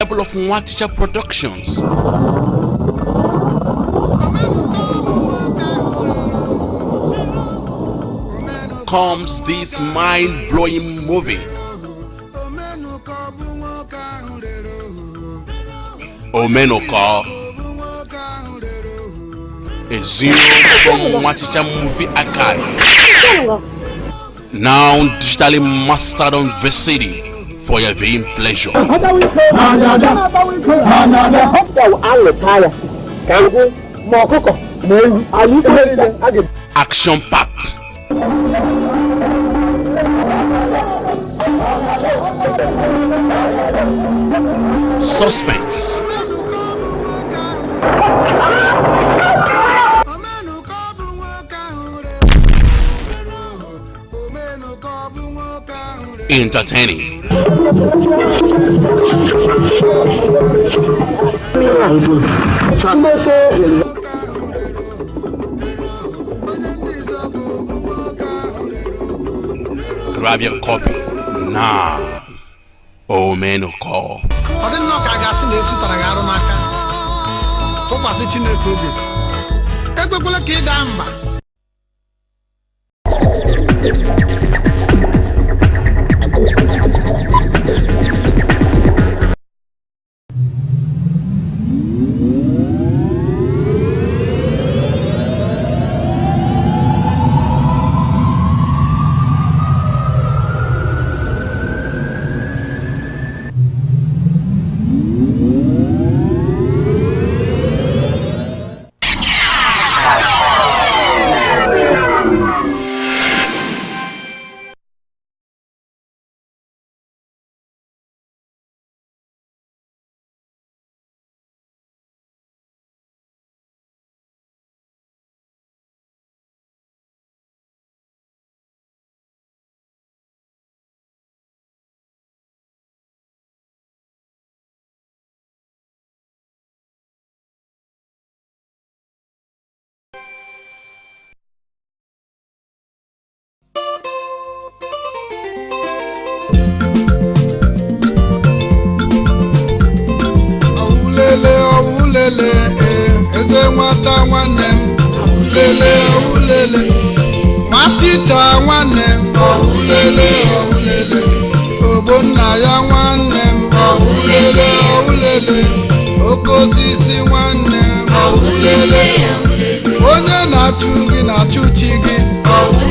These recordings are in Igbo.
Of Nwaticha Productions comes this mind-blowing movie, Omenụkọ, a zero from Nwaticha Movie Archive, now digitally mastered on VCD for your viewing pleasure. Action packed, suspense, entertaining, Grab your copy now. Omenụkọ. Ọ dị nnọọ ka a ga-asị na esu tara gị arụ n'aka. Tụkwasị Chineke obi. Ekwekwala ka ị daa mba. Lele, eze nwata nwanne m, lele lele, nwatita nwanne m, lele lele, ogbonna ya nwanne m, lele lele, oke osisi nwanne m, lele, onye na-achụ gị na-achụ chi gị,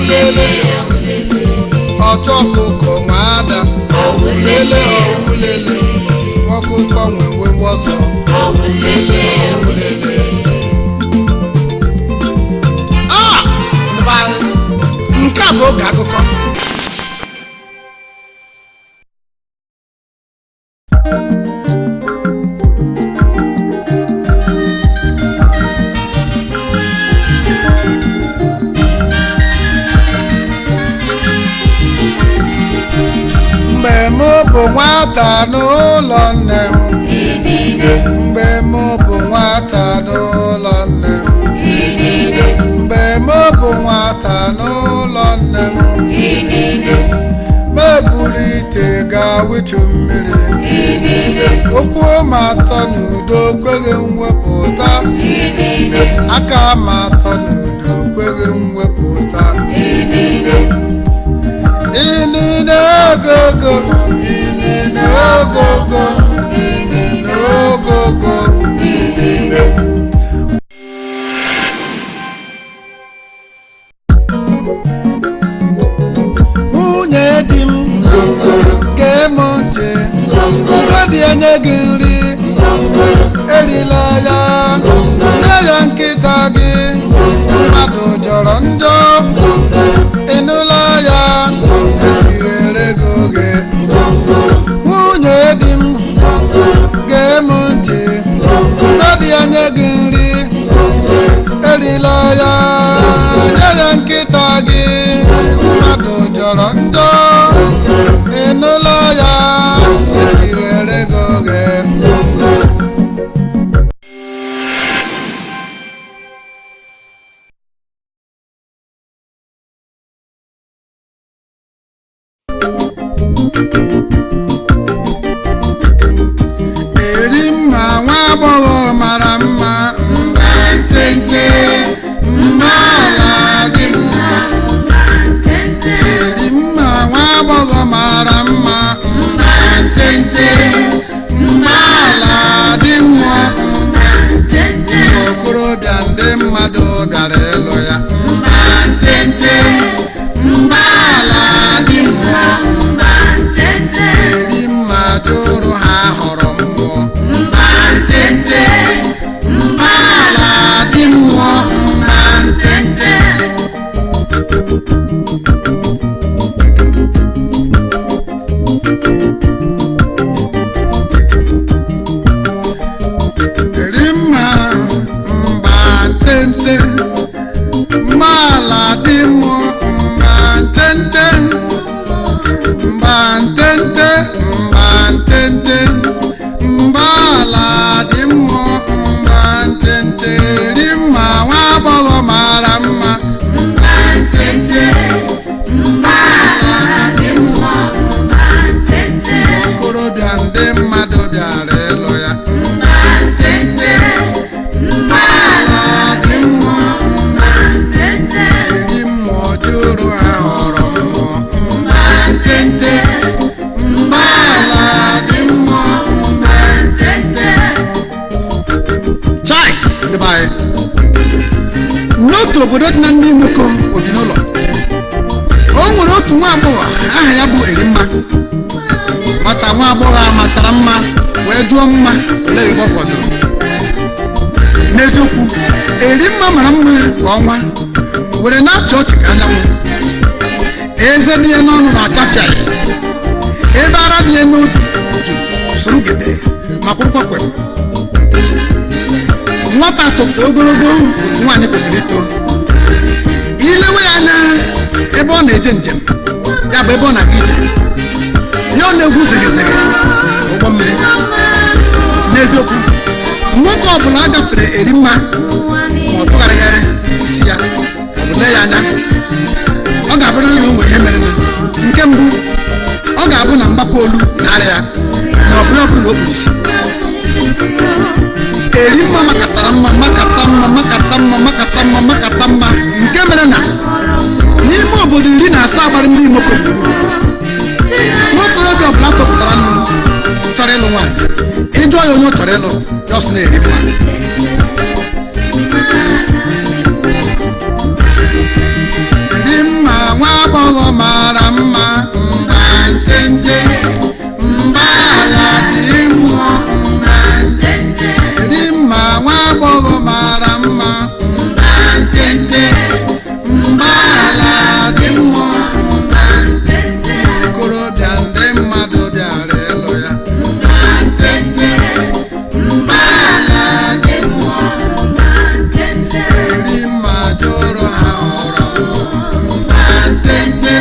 lele, ọchọ ọkụkọ nwe ada, lele lele, ọkụkọ nwe nwe ọsọ. Lele, lele. Ah! Nke a bụ oge akụkọ. Mgbe m bụ nwata n'ụlọ nne m, mgbe m bụ nwata n'ụlọ nne m, mgbe m bụ nwata n'ụlọ nne m, m eburu ite gaa wịchụ mmiri, okwu m atọ n'udo kweghị mwepụta, aka m atọ n'udo kweghị mwepụta. Inine ogogo, inine ogogo, inine ogogo, inine. Nwunye di m, gee m ntị, ugodi enye gị nri, erila ya, nye ya nkịta gị, mmadụ jọrọ njọ, ịnụla ya, etinyere gị oge. Nwunye di m, gee m ntị, ugodi enye gị nri, erila ya, nye ya nkịta gị, mmadụ jọrọ njọ, ịnụla ya, etinyere gị oge. ntente, mba ala dị mmụọ. Okorobịa ndị mmadụ bịara ịlụ ya. Mba ntente, mba ala dị mmụọ. Eri mma jụrụ ha họrọ mmụọ. Mba ntente, mba ala dị mmụọ. Mba ntente. Erimma mba ntente, mba ala dị mmụọ. Mba ntente, mba ntente, mba ntente, mba ala dị mmụọ. Mba ntente. Erimma nwa agbọghọ mara mma. Mba ntente, mba ala dị mmụọ. Okorobịa ndị mmadụ bịara ịlụ ya. Mba ntente, mba ala dị mmụọ. Ndị mmụọ jụrụ ha họrọ mmụọ. Mba ntente, mba ala dị mmụọ. Mba ntente. Chai, ndị be anyị. N'otu obodo dị na ndị nwoke obi n'ụlọ, o nwere otu nwa agbọghọ aha ya bụ Erimma. Nwata nwa agbọghọ a matara mma wee jụọ mma olee ebe ọ fọdụrụ. N'eziokwu, Erimma mara mma ka ọnwa were na-achị ọchị ka anyanwụ. Eze dị ya n'ọnụ na-achafịaghị, ebe ara dị ya n'obi juru soro gede ma kwụrụkwa kwem. Nwata topụtara ogologo otu nwaanyị kwesịrị ito. Ilewe ya anya ebe ọ na-eje njem, ya bụ ebe ọ na-aga ije ya, ọ na-egwu zigizigi ụgbọ mmiri. N'eziokwu, nwoke ọbụla gafere Erimma ma ọ tụgharịghị isi ya ọ bụ lee ya anya, ọ ga-abụrịrị na o nwere ihe mere. Nke mbụ, ọ ga-abụ na mgbakọ olu na-arịa ya, ma ọ bụ ya ọ bụrụ na o kpuru isi. Erimma makatara mma, makata mma, makata mma, makata mma, makata mma, nke mere na n'ime obodo 17 gbara ndị Imoko gburugburu, nwokorobịa ọbụla tọpụtara nụ chọrọ ịlụ nwaanyị, ịjụọ ya onye ọ chọrọ ịlụ, ya ọ sị na Erimma. Erimma nwa agbọghọ mara mma. Mba ntente, mba ala dị mmụọ. Mba ntente. Erimma nwa agbọghọ mara mma. Mba ntente, mba ala dị mmụọ. Mba ntente. Okorobịa ndị mmadụ bịara ịlụ ya. Mba ntente, mba ala dị mmụọ. Erimma jụrụ ha họrọ. Mba ntente,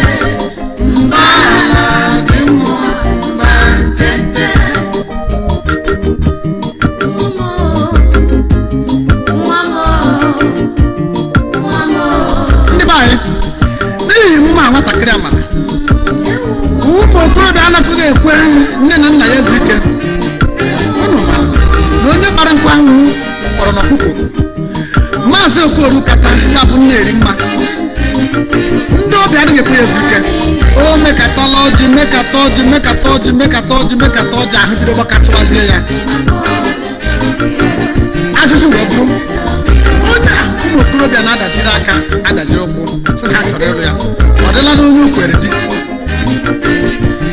mba ala dị mmụọ. Mba ntente. Ndị be anyị, n'ihi mma nwatakịrị amara, ụmụ okorobịa anaghị ekwe nne na nna ya ezu ike. Unu mara na onye kpara nkụ ahụhụ kpọrọ n'ọkụkọ oku. Maazị Okoru kata ya bụ nne Erimma, ndị ọbịa adịghị ekwe ya ezu ike. O mekatala ọjị, mekata ọjị, mekata ọjị, mekata ọjị, mekata ọjị, ahụ bido gbakasịwazie ya. Ajụjụ wee bụrụ, onye a ụmụ okorobịa na-adajiri aka adajiri ụkwụ sị na ha chọrọ ịlụ ya, ọ dịla n'onye o kwere di?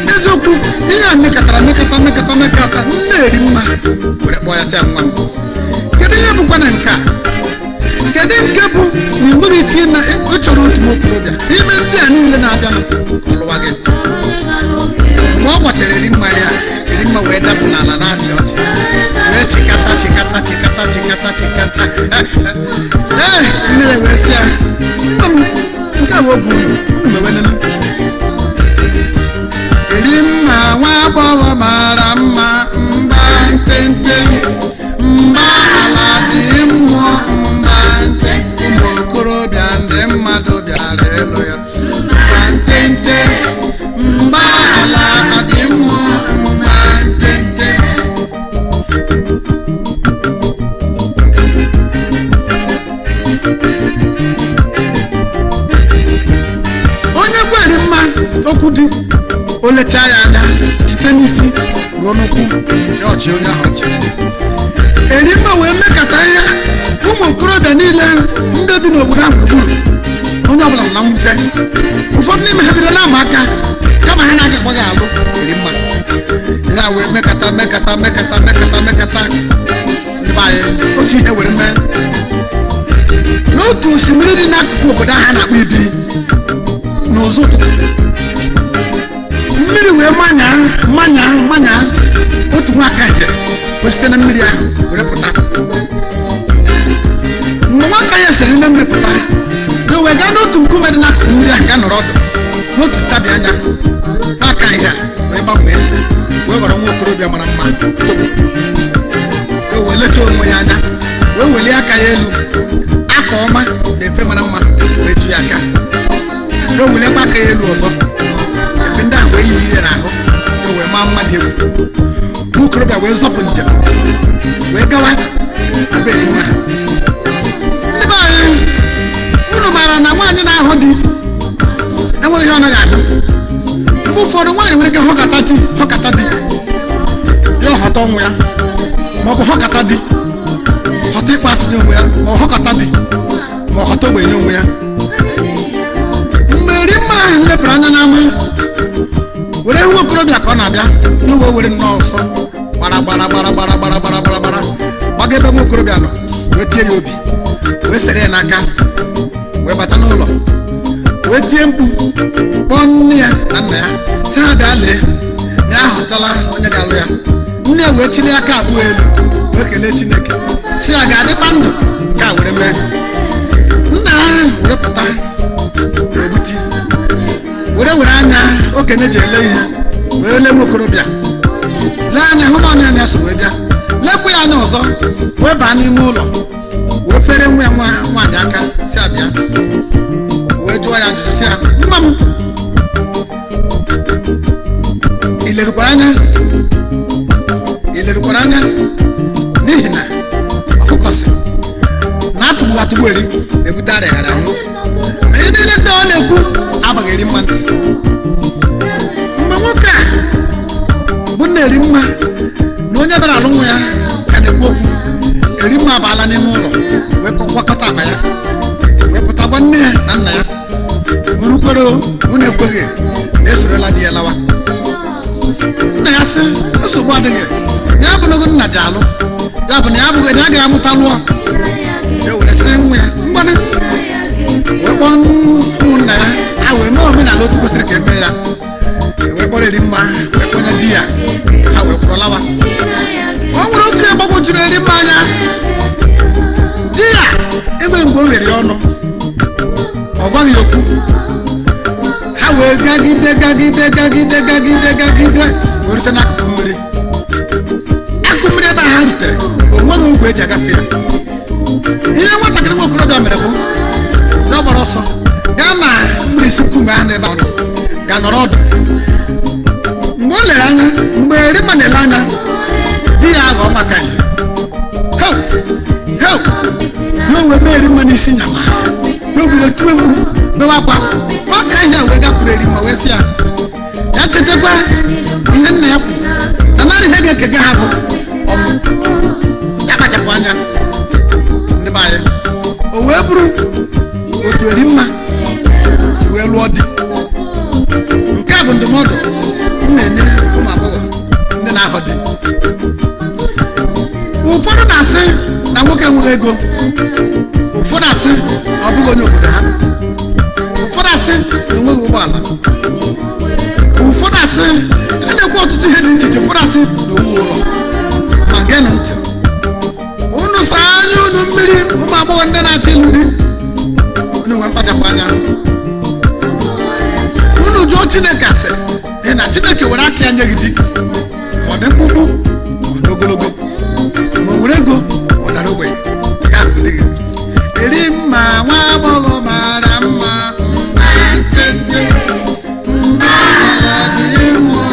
N'eziokwu, ihe a mekatara mekata mekata mekata, nne Erimma were kpọọ ya sị ya, nwa m, kedu ihe bụkwa na nke a? Kedu nke bụ na ị nweghị ike na ịchọrọ otu nwa okorobịa n'ime ndị a niile na-abịanụ ka ọ lụwa gị? Mgbe ọ gwachara Erimma ya, Erimma wee dapụ n'ala na-achị ọchị wee chịkata chịkata chịkata chịkata chịkata. Ee, nne ya wee sị ya, nwa m, nke a bụ oge unu unu mewenenu. Erimma nwa agbọghọ mara mma. Mba ntente, mba ala dị mmụọ. Mba ntente. Ụmụ okorobịa ndị mmadụ bịara ịlụ ya. Mba ntente, mba ala dị mmụọ. Mba ntente. Ruo n'ụkwụ ya ọchị onye ahụ ọchị. Erimma wee mekata ihe ụmụ okorobịa niile ndị bi n'obodo ahụ gburugburu, onye ọbụla nọ na mwute. Ụfọdụ n'ime ha bido na-ama aka kama ha na-agakwaghị alụ Erimma. Ya wee mekata mekata mekata mekata mekata, ndị be anyị, otu ihe were mee n'otu osimiri dị n'akụkụ obodo ahụ a na-akpọ Ibi. N'ụzọ ụtụtụ, mmiri wee manya manya manya otu nwaka ihe wee site na mmiri ahụ were pụta. Mgbe nwaka ya siri na mmiri pụta, ka o wee gaa n'otu nkume dị n'akụkụ mmiri ahụ, gaa nọrọ ọdụ n'otu ntabi anya, nwaka ihe a wee gbanwee, wee ghọrọ nwa okorobịa mara mma topụ. O wee lechaa onwe ya anya, wee welie aka ya elu, aka ọma na efe mara mma wee ju ya aka. O weliekwa aka ya elu ọzọ, efe ndị ahụ wee yi ihe n'ahụ, o wee maa mma dị egwu. Nwa okorobịa wee zọpụ njem wee gawa na be Erimma. Ndị be anyị, unu maara na nwaanyị na-ahụ di enweghị ihe ọ naghị ahụ. Mgbe ụfọdụ, nwaanyị nwere ike họkata di, họkata di ya, ọghọta ọnwụ ya, ma ọ bụ họkata di, ghọta ịkpọ asị nye onwe ya, ma ọ họkata di, ma ọ ghọta ogbenye onwe ya. Mgbe Erimma ahụ lepụrụ anya n'ama were hụ okorobịa ka ọ na-abịa n'owe, were nnọọ ọsọ gbara gbara gbara gbara gbara gbara gbara gbara gbaga ebe nwa okorobịa nọ, wee tie ya obi, wee sere ya n'aka, wee bata n'ụlọ, wee tie mkpu kpọọ nne ya na nna ya, sị ha bịa lee na ya ahụtala onye ga-alụ ya. Nne ya wee chilie aka abụọ elu wee kelee Chineke, sị ya ga-adịkwa ndụ nke a were mee. Nna ha were pụta n'ogbiti, were were anya okenye ji ele ihe wee lee nwa okorobịa, lee anya hụ na ọnụ ya so wee bịa, lekwa ya anya ọzọ, wee baa n'ime ụlọ, wee fere nwa ya nwaanyị aka, si abịa, wee jụọ ya ajụjụ, si ya, "Nwa m, ị lerukwara anya? Ị lerukwara anya?" N'ihi na ọkụkọ si na atụgbu atụgbu eri ebute arịghara anwụ. Ma ihe niile ndị ọ na-ekwu abaghị Erimma ntị. Mgbe nwoke a bụ nna Erimma na onye bịara alụ nwa ya ka na-ekwu okwu, Erimma abaala n'ime ụlọ wee gwakọta akpa ya, wee pụta gwa nne ya na nna ya, unu kwere, unu ekweghị, na esorola di ya lawa. Nna ya sị nsogbu adịghị, ya abụnago nna ji alụ ya, bụ na ya abụghị na ya agaghị amụta lụọ ya. Were sị nwa ya mgbanụ, wee kpọọ ụmụnna ya ha, wee mee omenala otu kwesịrị ka eme ya, wee kpọrọ Erimma wee kpọnye di ya, ha wee kwụrụ lawa. O nwere otu ya gbagwojuru Erimma anya. Di ya enweghị mgbe o ghere ya ọnụ, ọ gwaghị ya okwu. Ha wee gagide gagide gagide gagide gagide wee rute n'akụkụ mmiri. Akụkụ mmiri ebe a ha rutere, o nweghị ogwe eji agafe ya. Ihe nwatakịrị nwa okorobịa mere bụ ya gbara ọsọ gaa na mmiri isi nkume ahụ n'ebe ọ nọ, gaa nọrọ ọdụ. Mgbe o lere anya, mgbe Erimma na-ele anya, di ya aghọọ maka ihe heu heu ya, o wee mee Erimma n'isi nyama ya, o bido tiwe mkpu, bewe akwa. Nwaka ihe wee gakwuru Erimma, wee sị ya ya chetakwa ihe nna ya kwuru na naanị ihe ga-ekega ha bụ ọnwụ, ya kpachapụ anya. Ndị be anyị, o wee bụrụ otu Erimma si wee lụọ di. Nke a bụ ndụmọdụ m na-enye ụmụ agbọghọ ndị na-ahọ di. Ụfọdụ na-asị na nwoke enweghị ego, ụfọdụ asị na ọ bụghị onye obodo ha, ụfọdụ asị na enweghị ụgbọala, ụfọdụ asị a na-ekwu ọtụtụ ihe dị iche iche, ụfọdụ asị na owu ụlọ. Ma geenụ ntị, unu saa anya unu mmiri. Ụmụ agbọghọ ndị na-achọ ịlụ di, unu nwee mkpachapụ anya, unu jụọ Chineke asị dị na Chineke were aka ya nye gị di, ma ọ dị mkpụmkpụ, ma ọ dị ogologo, ma o were ego, ma ọ dara ogbenye, ga abụ di gị. Erimma nwa agbọghọ mara mma, mma ntịntị, mma mara dị mma.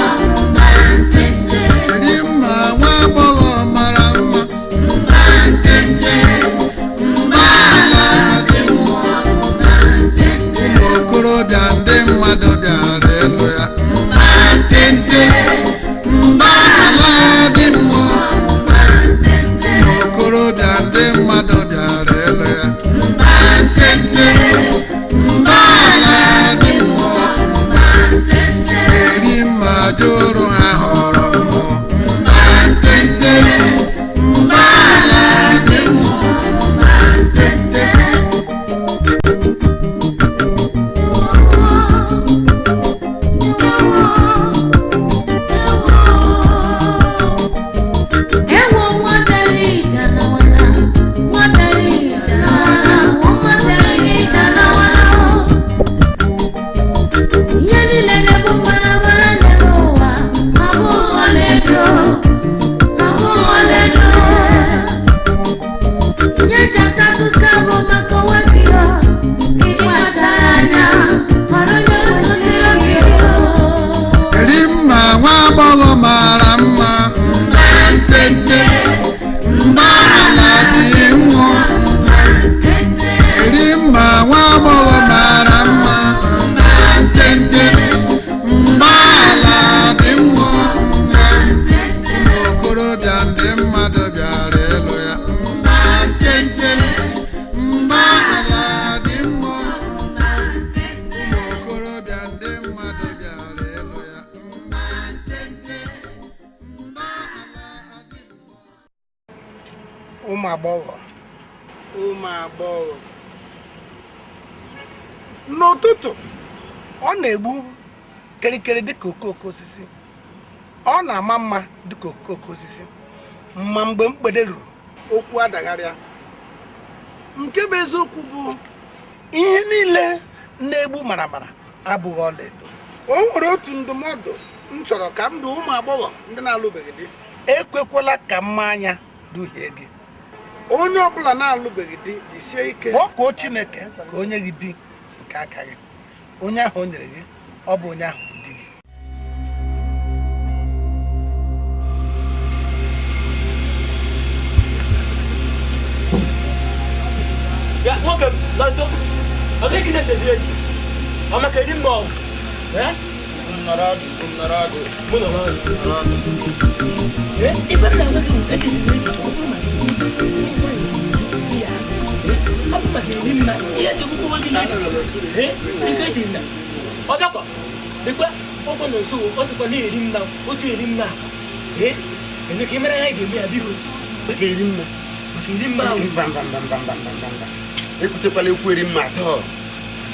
Ụmụ agbọghọ, ụmụ agbọghọ, n'ụtụtụ ọ na-egbu kirikiri dịka okooko osisi, ọ na-ama mma dịka okooko osisi, ma mgbe mgbede ruru okwu adagharịa. Nke bụ eziokwu bụ ihe niile na-egbu maramara abụghị ọlaedo. O nwere otu ndụmọdụ m chọrọ ka m dụ ụmụ agbọghọ ndị na-alụbeghị di. Ekwekwala ka mmanya duhie gị. Onye ọbụla na-alụbeghị di jisie ike kpọkuo Chineke ka o nye gị di nke aka gị. Onye ahụ o nyere gị, ọ bụ onye ahụ bụ di gị. Ya, nwoke m, nọọsụ, ọ gaghị na-etezi echi. Ọ maka eri mma ọgwụ. Nọrọ ọdụ, nọrọ ọdụ. Mụ nọrọ ọdụ. Nọrọ ọdụ. Ife m na-agwa gị bụ etezi echi ka ọ bụrụ maka ọ bụ maka eri mma. Ihe eji kwukwu gị n'echi. Ike eji na. Ọ bịakwa, dịkwa ụkwụ na nso, ọ sịkwa na eri mma, otu eri mma. Ene ka ị mara ihe ga-eme ya biko. Maka eri mma. Maka eri mma ahụ. Mba mba mba mba mba mba mba. Ekwutekwala ekwu eri mma atọ.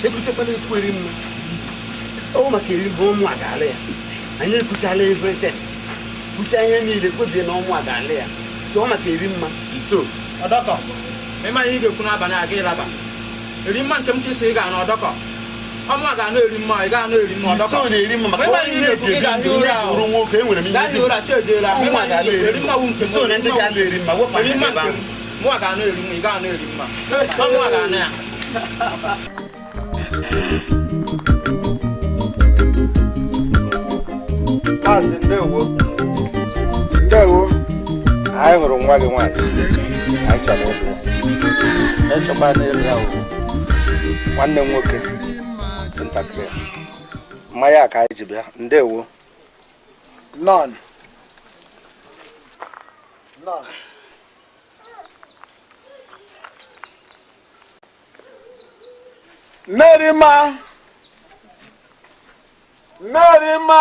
Ekwutekwala ekwu eri mma. Ọ maka eri mma ụmụ agaala ya. Anyị ekwuchala everything. Kwucha ihe niile kwebie na ụmụ agaala ya. So ọ maka eri mma iso. Ọdọkọ, ịma ihe ị ga-ekwu n'abalị a ga ịlaba. Eri mma nke m ka isi ị ga-anọ ọdọkọ. Ọmụ a ga-anọ eri mma, ị ga-anọ eri mma ọdọkọ. Iso na-eri mma maka onye ihe eji ebi ndụ onye bụrụ nwoke enwere m ihe dị. Ụra chi ejeela. Ụmụ agaala eri mma. Iso na ndị ga-alụ eri mma wepụ anya ebe ahụ. Mụ a ga-anọ eri mma, ị ga-anọ eri mma. Ọmụ a ga-anọ ya. Maazị ndewo. Ndewo. Anyị hụrụ nwa gị nwaanyị. Anyị chọrọ ịlụ ya. Echọkwa n'ịlụ ya ugbu. Nwanne m nwoke dị ntakịrị. Mmanya ka anyị ji bịa. Ndewo. None. None. Nerima. Nerima.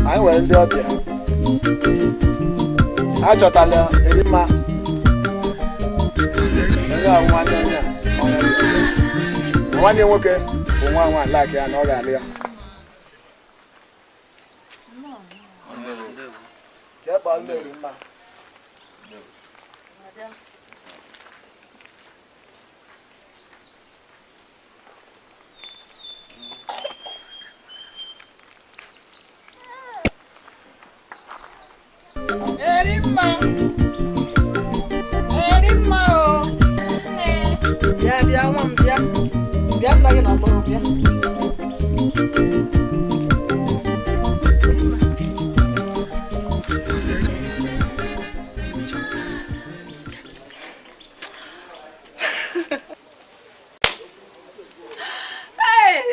Anyị nwere ndị ọbịa. Achọtala Erima. Onye ahụ nwanne onye nwanne nwoke bụ nwa nwa like ya na ọ ga-alụ ya. Jee kpọọ nne Erima. Erima. Erima o. Bịa bịa nwa m bịa. Bịa nna gị na-akpọrọ bịa. Hey!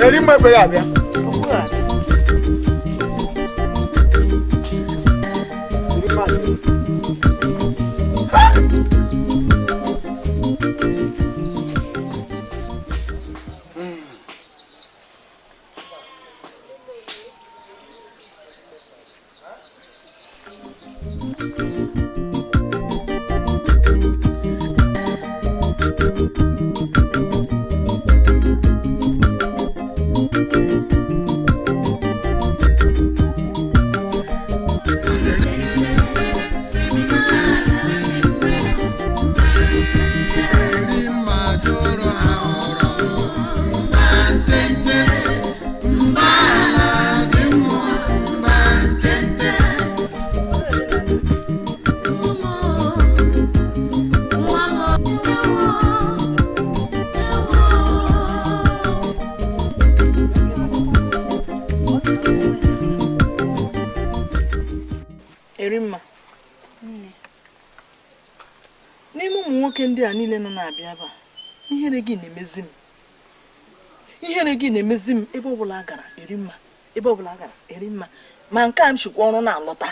Erima ekweghị abịa. Erima Erimma. N'ime ụmụ nwoke ndị a niile nọ na-abịa ebe a, ihere gị na-emezi m. Ihere gị na-emezi m ebe ọbụla a gara Erimma, ebe ọbụla a gara Erimma. Ma nke a m chịkwa ọrụ na-alọta,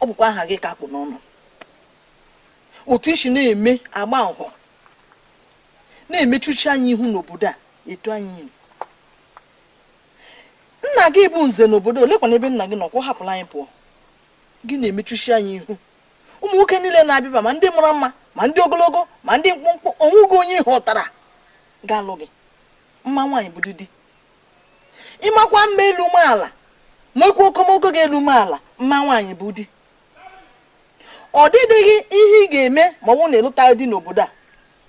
ọ bụkwa aha gị ka akpụ n'ọnụ. Otu isi na-eme agba nhọ na-emechuchi anyị ihu n'obodo a etu anyị yiri. Nna gị bụ nze n'obodo, olekwana ebe nna gị nọ, kwa hapụla anyị pụọ. Gị na-emechuchi anyị ihu. Ụmụ nwoke niile na-abịa, ma ndị mara mma, ma ndị ogologo, ma ndị mkpụmkpụ, onwego onye ghọtara ga-alụ gị. Mma nwaanyị bụ di. Ịmakwa mma elu umeala, nwekwa okomoko ga-elu umeala, mma nwaanyị bụ di. Ọ dịdịghị ihe ị ga-eme ma ọ bụrụ na ịlụta di n'obodo a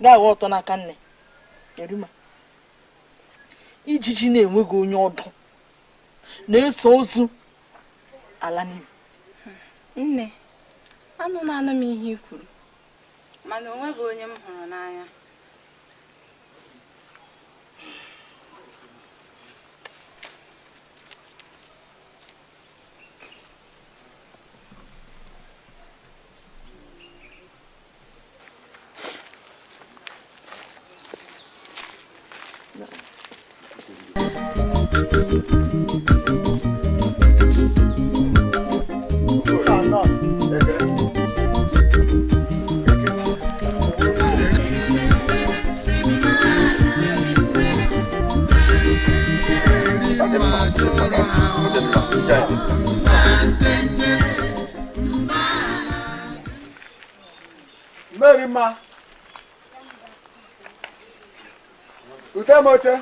ga-aghọ ọtọ n'aka nne. Erima, ijiji na-enweghị onye ọdụ na-eso ozu ala n'ihu. Nne, anụ na-anụ m ihe i kwuru, mana o nweghị onye m hụrụ n'anya. Merima, Utamocha.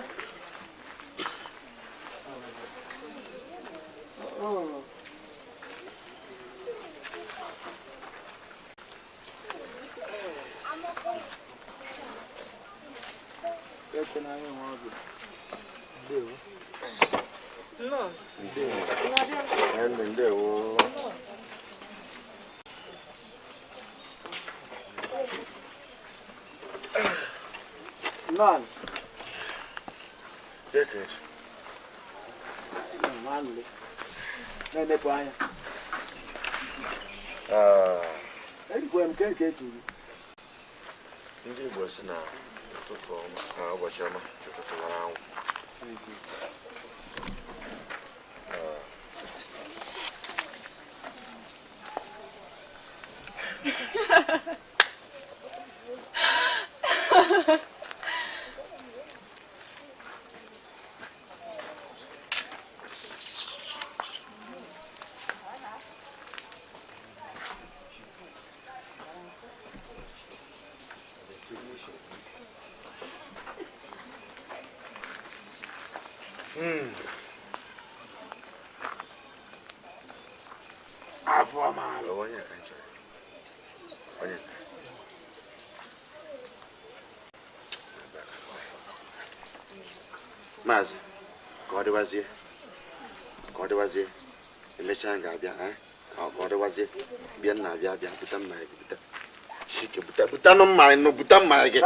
None. Ndị Igbo si na ụtụtụ ọma na ụbọchị ọma ụtụtụ mara anwụ. Maazị, ka ọ dịwazie, ka ọ dịwazie, emechaa ga-abịa, ka ọ dịwazie, bịa nna abịa abịa, buta mmanya gị, buta, shike, buta, butanụ mmanya nụ, buta mmanya gị.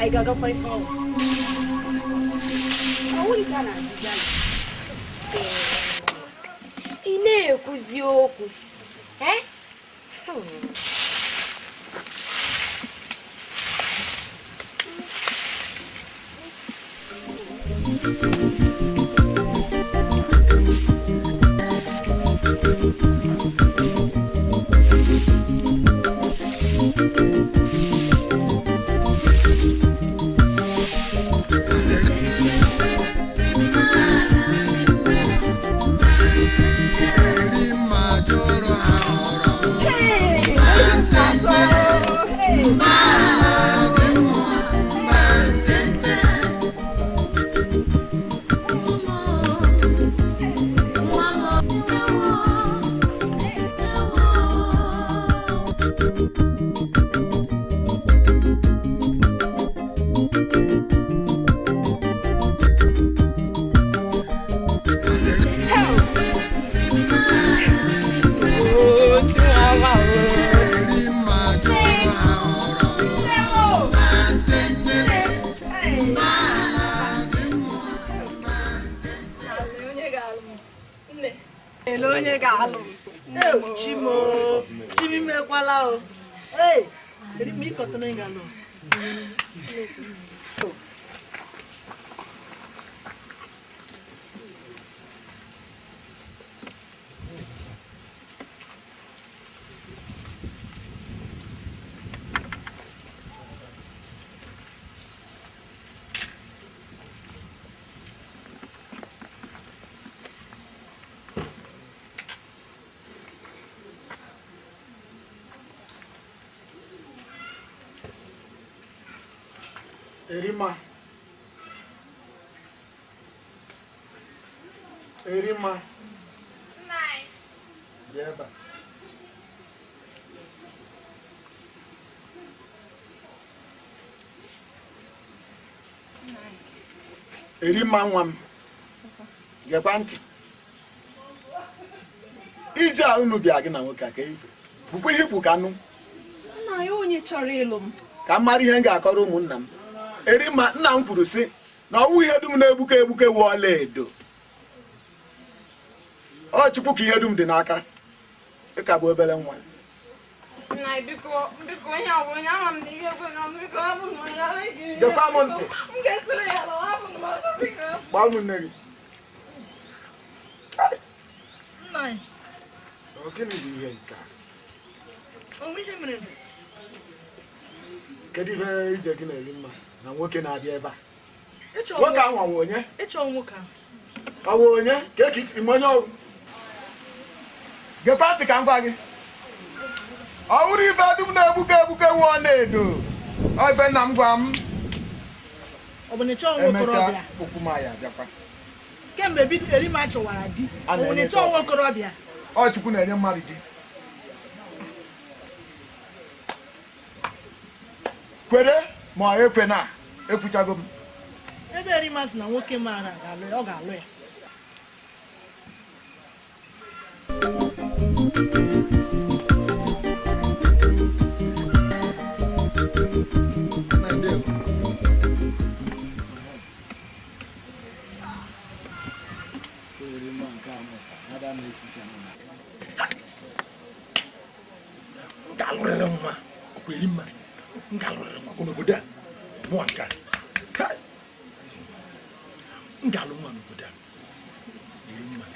Anyị ga-agakwa ife ọgwụ. Ị na-ekwuzi okwu. Erima. Erima. Nine. Bịa. Erima nwa m. Gekwa ntị. Ije a unu bịa gị na nwoke aka ife. Bụkwa ihe ikwu ka nụ. Nna ya onye chọrọ ịlụ m. Ka m mara ihe m ga-akọrọ ụmụnna m. Erima nna m kwuru sị na ọwụ ihe dum na-egbuke egbuke wụ ọla edo. Ọ Chukwu ka ihe dum dị n'aka. Ị ka bụ obere nwa. Nna biko biko onye ọ bụ onye ama m na ihe ekwe na biko hapụ m ya. Gekwa m ntị. M ga-esoro ya lọ hapụ m ọzọ biko. Gbaa ụmụnne gị. Nna ya. Ọ gịnị bụ ihe nke a? Onwe ihe mere. Kedu ihe ije gị na-eri mma na nwoke na-abịa ebe a? Nwoke ahụ ọ wụ onye? Ịchọ nwoke ahụ. Ọ wụ onye? Ka eke isi onye ọwụ? Gekwa ntị ka m gwa gị. Ọ wụrụ ife dum na-egbuke egbuke wụ ọ na-edo. Ọ ife nna m gwa m. Ọ bụ na ịchọ nwa okorobịa? Okwu m ya abịakwa. Kemgbe Erima chọwara di, ọ bụ na ịchọ nwa okorobịa? Ọ Chukwu na-enye mmadụ di. Kwere ma ọ ekwe na ekwuchago m. Ebe Erima sị na nwoke maara ga-alụ ya, ọ ga-alụ ya. M ga-alụrịrị nwa, ọkwa Erima. M ga-alụrịrị nwa n'obodo a. Mụnwa nke a. M ga-alụ nwa n'obodo a. Erima.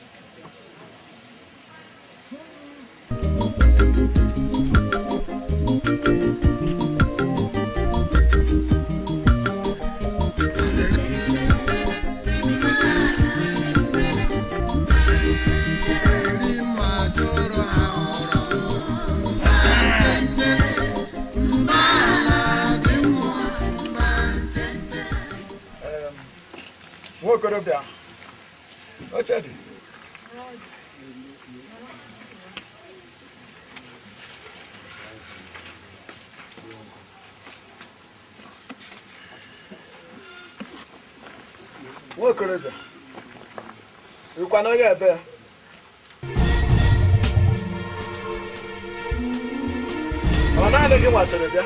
Nwokorobịa, oche dị. Nwokorobịa, ịkwa na onye ebe? Ọ naanị gị nwasịrị bịa?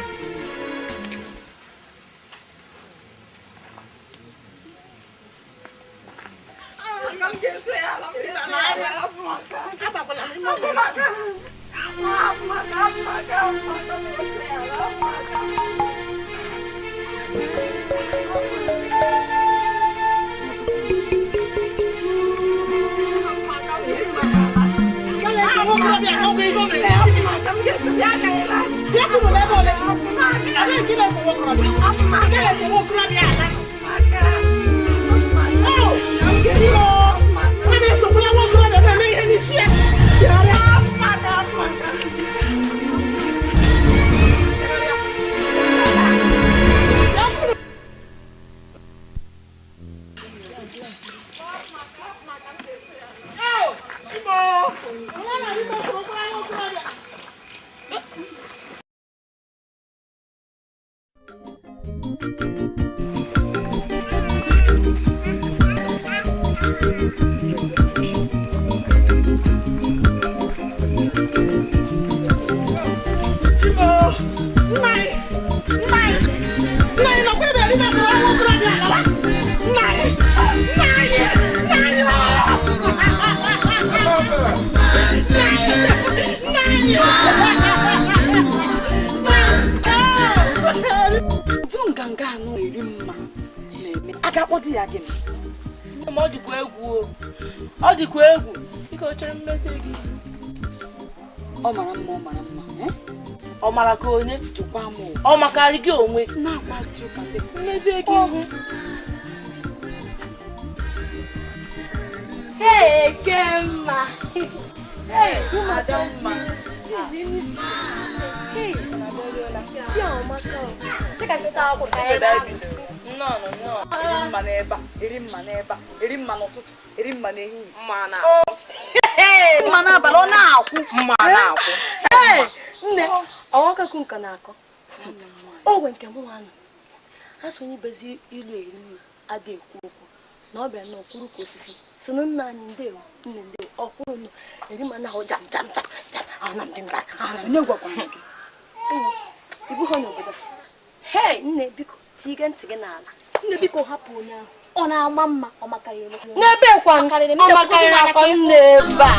Ọ dịkwa egwu biko chere mmesi gị. Ọ mara mma, ọ mara mma. Ọ mara ka onye jụkwa m. Ọ makarị gị onwe na-agwa jụka mmezi gị ihu. Hey, Kemma. Hey, Adamma. Hey, si ọmaka. Cheka cheta akwụkwọ ya. No, no, no. Eri mma n'ebe a, eri mma n'ebe a, eri mma n'ụtụtụ, eri mma n'ehihie. Mma na. Mma n'abalị ọ na-akwụ. Mma na-akwụ. Ee, nne, ọnwaka ku nka na-akọ. O nwe nke mụ nwa nọ. Ha so onye bezi ilu eri mma adị ekwu okwu. Na ọ bịa na ọkwụrụ ka osisi. Si na nna anyị ndewo, nne ndewo, ọkwụrụ nọ. Eri mma na-ahụ jam jam jam jam. Ahụ na ndị mba, ahụ na ndị gwakwa gị. Ibu ha n'obodo. Hei, nne biko. Tiga ntị gị n'ala. Nne biko hapụ onye ahụ. Ọ na-ama mma, ọ makarịrị m. N'ebe kwa ọ makarịrị akwa nne ebe a.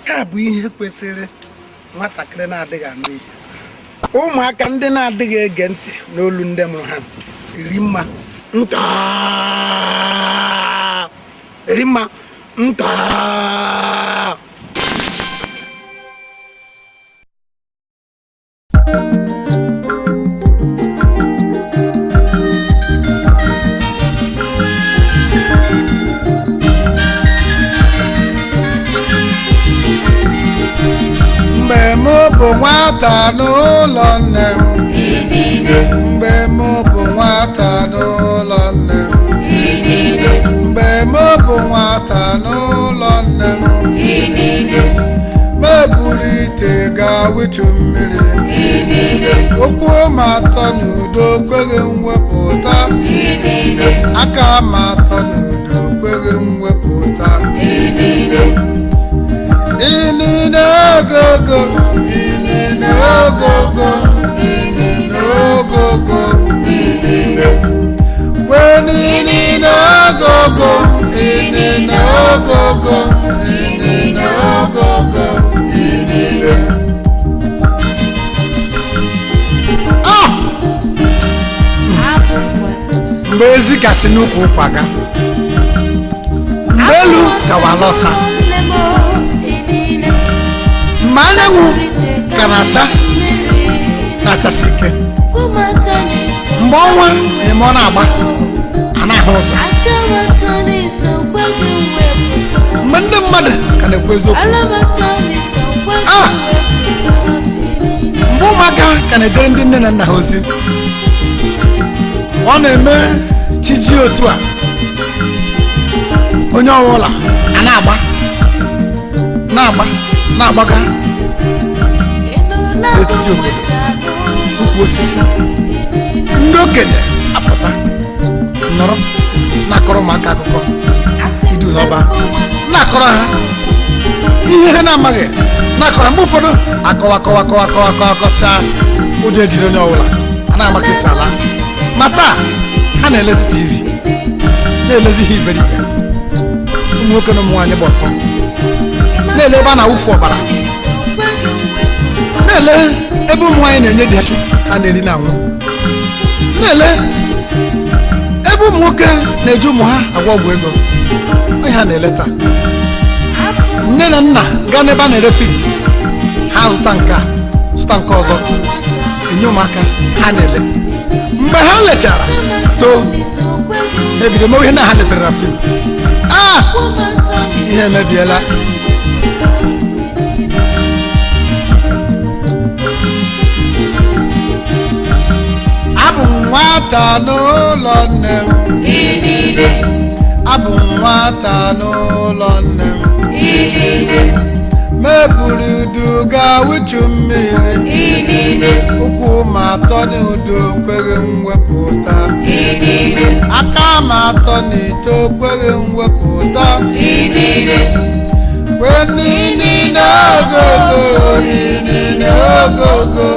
Ya bụ ihe kwesịrị nwatakịrị na-adịghị anụ ihe. Ụmụaka ndị na-adịghị ege ntị n'olu ndị mụrụ ha. Eri mma nta, eri mma nta. Thank you. bụ nwata n'ụlọ nne m, mgbe m bụ nwata n'ụlọ nne m, mgbe m bụ nwata n'ụlọ nne m, meburu ite gaa wịchụ mmiri, okwu m atọ n'udo kweghị mwepụta, aka m atọ n'udo kweghị mwepụta. Inine ogogo, inine ogogo, inine ogogo, inine. Kweninine ogogo, inine ogogo, inine ogogo, inine. Ah! Mgbe ezi kasị n'ukwu ụkwa ga, mgbe elu kawa lọsa, mgbe anyanwụ ka na-acha na-achasi ike, mgbe ọnwa na-eme ọ na-agba a na-ahụ ụzọ, mgbe ndị mmadụ ka na-ekwu eziokwu, ah! Mgbe ụmụaka ka na-ejere ndị nne na nna ha ozi, ọ na-eme chi ji otu a, onye ọbụla a na-agba na-agba na-agbaga n'etiti obodo, ukwu osisi, ndị okenye apụta nọrọ na-akọrọ ụmụaka akụkọ idu n'ọba, na-akọrọ ha ihe ha na-amaghị, na-akọrọ mgbe ụfọdụ akọwa kọwa kọwa kọwa kọwa kọchaa, ụjọ ejiri onye ọbụla a na-ama ka esi ala. Ma taa ha na-elezi TV, na-elezi ihe iberibe, ụmụ nwoke na ụmụ nwaanyị gba ọtọ, na-ele ebe a na-awụfu ọbara, na-ele ebe ụmụ nwaanyị na-enye di ha ha na-eri na anwụ, na-ele ebe ụmụ nwoke na-eji ụmụ ha agwọ ọgwụ ego, onye ha na-ele taa. Nne na nna gaa n'ebe a na-ere fim, ha zụta nke a, zụta nke ọzọ, enye ụmụaka ha na-ele. Mgbe ha lechara too, ebido mewe ihe na ha letere na fim. Ah! Ihe emebiela. Abụ m nwata n'ụlọ nne m, abụ m nwata n'ụlọ nne m, meburu udu gaa wịchụ mmiri, ụkwụ m atọ n'udo kweghị mwepụta, aka m atọ n'ite kweghị mwepụta. Kweninine ogogo, inine ogogo,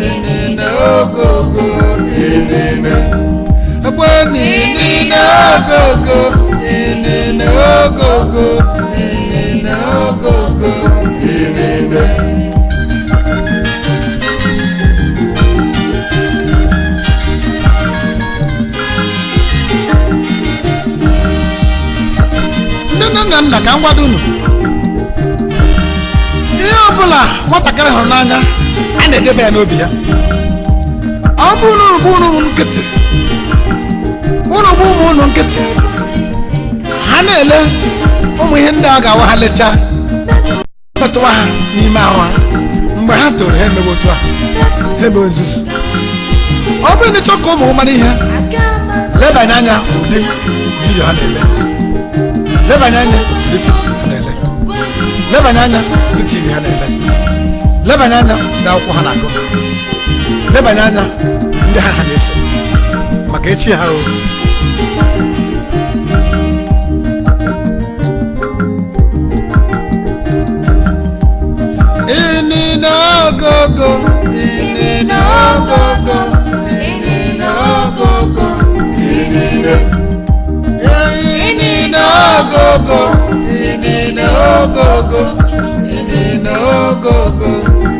inine ogogo, inine. Kweninine ogogo, inine ogogo, inine ogogo, inine. Ndị nne na nna, ka m gwado unu, ihe ọbụla nwatakịrị hụrụ n'anya a na-edebe ya n'obi ya. Ọ bụrụ na unu bụ unu nkịtị, unu bụ ụmụ unu nkịtị, ha na-ele ụmụ ihe ndị a ga-awa ha lechaa, metụwa ha n'ime ahụ ha. Mgbe ha toro, ha emewe otu a, ha emewe nzuzu. Ọ bụrụ na ịchọ ka ụmụ mara ihe, lebanye anya ụdị vidiyo ha na-ele, lebanye anya ụdị fim ha na-ele, lebanye anya ụdị TV ha na-ele, lebanye anya ndị akwụkwọ ha na-agụ, lebanye anya ndị ha na-eso, maka echi ha o. Inine ogogo, inine ogogo, inine ogogo, inine. Inine ogogo, inine ogogo, inine ogogo,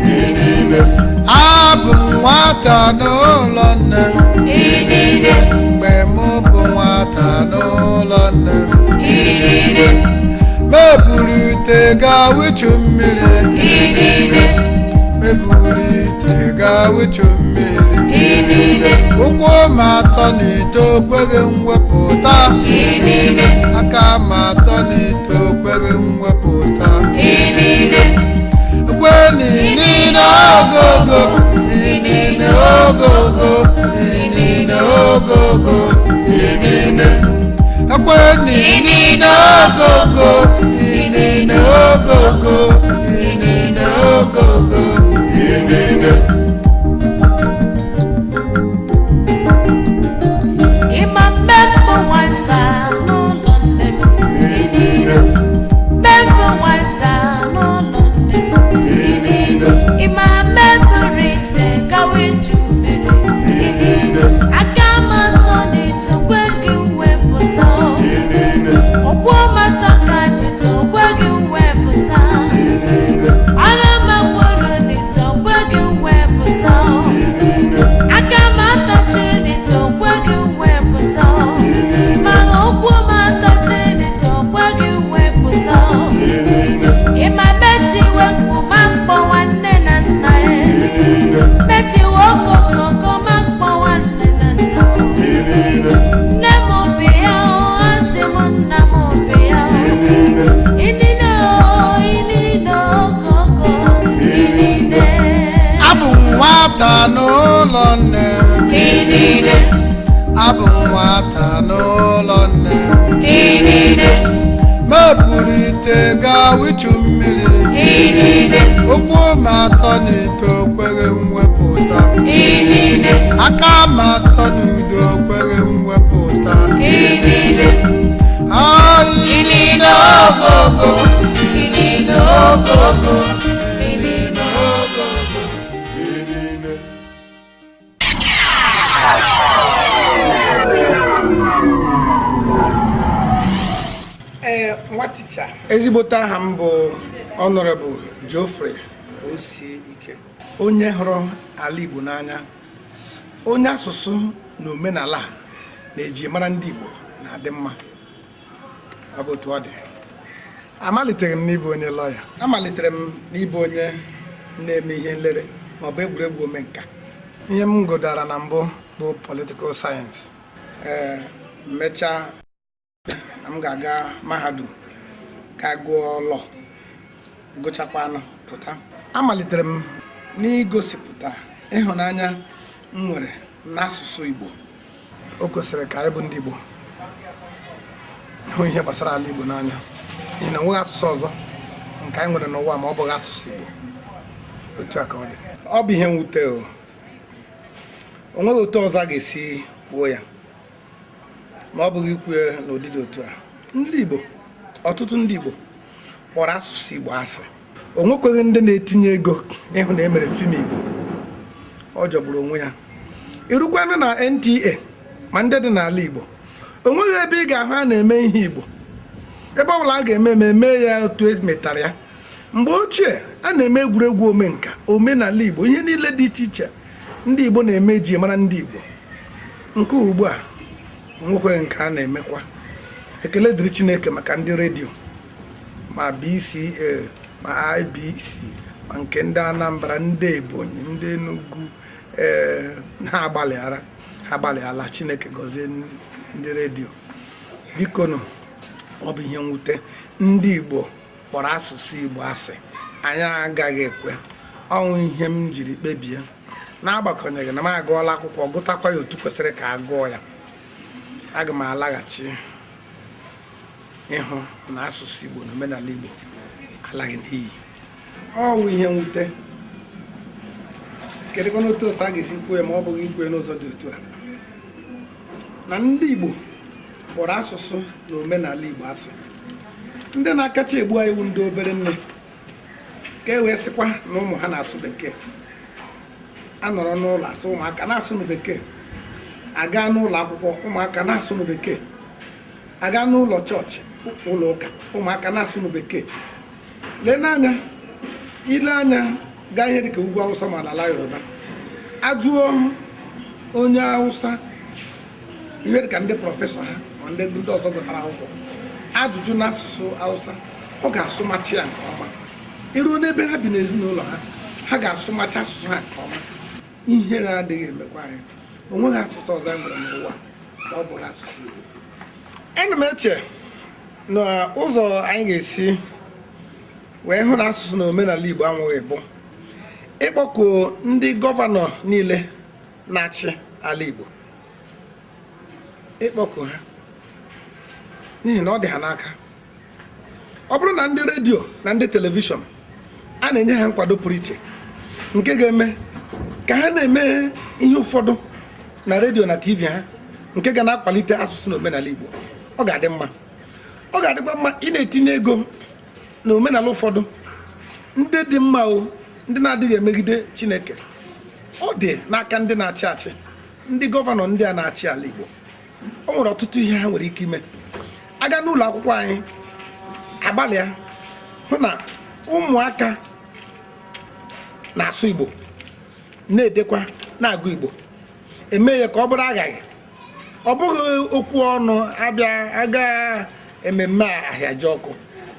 inine. Abụ m nwata n'ụlọ nne m, mgbe m bụ nwata n'ụlọ nne m, meburu ite gaa wịchụ mmiri, meburu ite gaa wịchụ mmiri, ụkwụ m atọ n'ite okweghị mwepụta, aka m atọ n'ite okweghị mwepụta. Ekwe n'inine ogogo inine ogogo inine akwe inine ogogo inine ogogo inine ogogo inine. Abụ nwata n'ụlọ nne mepụlite gaa wichu mmiri ụkwụ m atọ n'ite okweghị mwepụta aka m atọ n'udo okweghị mwepụta inine ogogo inine ogogo inine ogogo inine. Nwa ticha ezigbote aha m bụ Honorable Geoffrey Osiike, onye hụrụ ala Igbo n'anya, onye asụsụ na omenala na-eji mara ndị Igbo na-adị mma. Ọ bụ otu ọ dị. Amalitere m n'ịbụ onye lọya, amalitere m n'ịbụ onye na-eme ihe nlere maọbụ egwuregwu omenka. Ihe m gụdara na mbụ bụ political science. Ee, mechaa m ga-aga mahadum ka gụọ lọ, gụchakwanụ pụta. Amalitere m n'igosipụta ịhụnanya m nwere n'asụsụ Igbo. O kwesịrị ka anyị bụ ndị Igbo hụ ihe gbasara ala Igbo n'anya, n'ihi na enweghị asụsụ ọzọ nke anyị nwere n'ụwa ma ọ bụghị asụsụ Igbo. Otu a ka ọ dị. Ọ bụ ihe mwute o, o nweghị otu ọzọ a ga-esi kwuo ya ma ọ bụghị ikwu ya n'ụdị dị otu a. Ndị Igbo, ọtụtụ ndị Igbo kpọrọ asụsụ Igbo asị. O nwekweghị ndị na-etinye ego ịhụ na emere fim Igbo. Ọ jọgburu onwe ya. Irukwanụ na NTA ma ndị dị n'ala Igbo, o nweghị ebe ị ga-ahụ a na-eme ihe Igbo. Ebe ọ bụla a ga-eme ememe ya otu e metara ya. Mgbe ochie a na-eme egwuregwu omenka, omenala Igbo, ihe niile dị iche iche ndị Igbo na-eme ji mara ndị Igbo. Nke ugbu a onwekweghị nke a na-emekwa. Ekele dịrị Chineke maka ndị redio, ma BCA ma IBC ma nke ndị Anambra, ndị Ebonyi, ndị Enugu. Ee, ha agbalịala. Chineke gọzie ndị redio. Biko nụ, ọ bụ ihe mwute ndị Igbo kpọrọ asụsụ Igbo asị. Anyị agaghị ekwe. Ọnwụ ihe m jiri kpebie, n'agbakọnyeghị na m agụọla akwụkwọ gụtakwa ya otu kwesịrị ka a gụọ ya, aga m alaghachi ịhụ na asụsụ Igbo na omenala Igbo alaghị n'iyi. Ọ wụ ihe mwute. Kedụkwanụ otu ọsọ a ga-esi kwuo ya ma ọ bụghị ikwu ya n'ụzọ dị otu a, na ndị Igbo kpọrọ asụsụ na omenala Igbo asị. Ndị na-akacha egbu anyị wụ ndị obere nne, ka e wee sịkwa na ụmụ ha na-asụ bekee. A nọrọ n'ụlọ asụ ụmụaka na-asụ bekee, aga n'ụlọ akwụkwọ ụmụaka na-asụ bekee, aga n'ụlọ chọọchị, ụlọ ụka ụmụaka na-asụ bekee. Lee n'anya, ile anya gaa ihe dịka ugwu Awụsa ma n'ala Yoruba, ajụọ onye Awụsa ihe dịka ndị prọfesọ ha ma ndị ọzọ gụtara akwụkwọ ajụjụ n'asụsụ Awụsa, ọ ga-asụmachi ya nke ọma. Iruo n'ebe ha bi n'ezinụlọ ha, ha ga-asụmachi asụsụ ha nke ọma. Ihere adịghị emekwa anyị. O nweghị asụsụ ọzọ anyị nwere n'ụwa ma ọ bụghị asụsụ Igbo. Ana m eche na ụzọ anyị ga-esi wee hụ na asụsụ na omenala Igbo anwụghị bụ ịkpọku ndị gọvanọ niile na-achị ala Igbo ịkpọku ha n'ihi na ọ dị ha n'aka. Ọ bụrụ na ndị redio na ndị telivishọn a na-enye ha nkwado pụrụ iche nke ga-eme ka ha na-eme ihe ụfọdụ na redio na TV ha nke ga na-akwalite asụsụ na omenala Igbo, ọ ga-adị mma. Ọ ga-adịkwa mma ị na-etinye ego na omenala ụfọdụ ndị dị mma o, ndị na-adịghị emegide Chineke. Ọ dị n'aka ndị na-achị achị, ndị gọvanọ ndị a na-achị ala Igbo. O nwere ọtụtụ ihe ha nwere ike ime. Aga n'ụlọ akwụkwọ anyị agbalịa hụ na ụmụaka na-asụ Igbo, na-edekwa, na-agụ Igbo, eme ya ka ọ bụrụ aghaghị. Ọ bụghị okwu ọnụ abịa aga ememme ahịaji ọkụ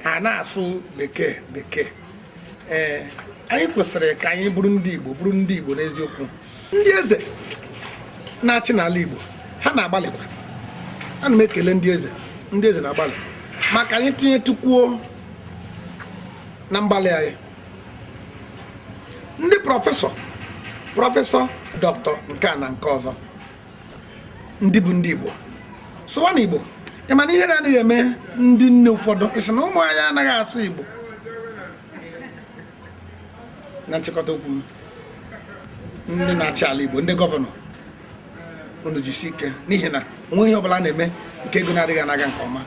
a na-asụ bekee bekee. Ee, anyị kwesịrị ka anyị bụrụ ndị Igbo, bụrụ ndị Igbo n'eziokwu. Ndị eze na-achị n'ala Igbo ha na-agbalịkwa. Ana m ekele ndị eze, ndị eze na-agbalị maka anyị tinye tukwuo na mgbalị anyị. Ndị prọfesọ dọkịta nke a na nke ọzọ, ndị bụ ndị Igbo, sụwa na Igbo. Ị ma na ihe na-adịghị eme ndị nne ụfọdụ ị sị na ụmụ anyị anaghị asụ Igbo. Na nchịkọta okwu m, ndị na-achị ala Igbo, ndị gọvanọ, unu jisi ike n'ihi na onweghị ihe ọbụla na-eme nke ego na-adịghị anaga nke ọma.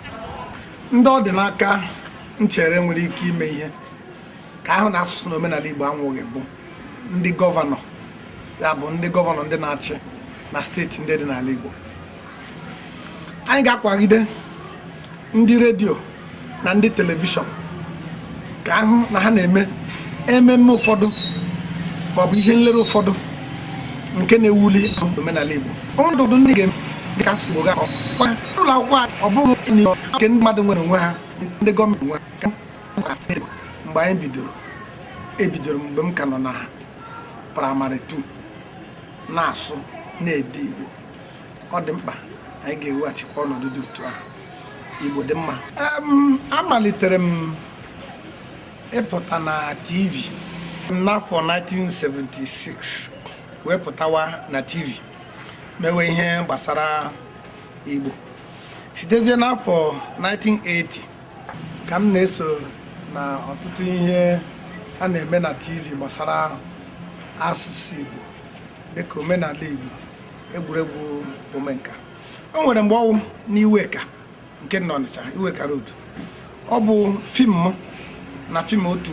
Ndị ọ dị n'aka nchere nwere ike ime ihe ka ahụ na asụsụ na omenala Igbo anwụghị bụ ndị gọvanọ, ya bụ ndị gọvanọ ndị na-achị na steeti ndị dị n'ala Igbo. Anyị ga-akwagide ndị redio na ndị telivishọn ka ahụ na ha na-eme ememme ụfọdụ maọbụ ihe nlere ụfọdụ nke na-ewuli omenala Igbo. Ọnọdụ ndị ga-eme ka asụsụ Igbo ga-akọ ụlọ akwụkwọ ọ bụghị nke ndị mmadụ nwere onwe ha, ndị gọọmenti nwe ha. Mgbe anyị bidoro, ebidoro mgbe m ka nọ na praịmarị 2 na-asụ na-ede Igbo. Ọ dị mkpa anyị ga-eweghachikwa ọnọdụ dị otu ahụ. Igbo dị mma. Amalitere m ịpụta na TV n'afọ 1976, wee pụtawa na TV mewe ihe gbasara Igbo. Sitezie n'afọ 1980 ka m na-eso na ọtụtụ ihe a na-eme na TV gbasara asụsụ Igbo dịka omenala Igbo, egwuregwu omenka. O nwere mgbe ọwụ n'Iweka nke nọ Ọnịcha, Iweka Road. Ọ bụ fim m na fim otu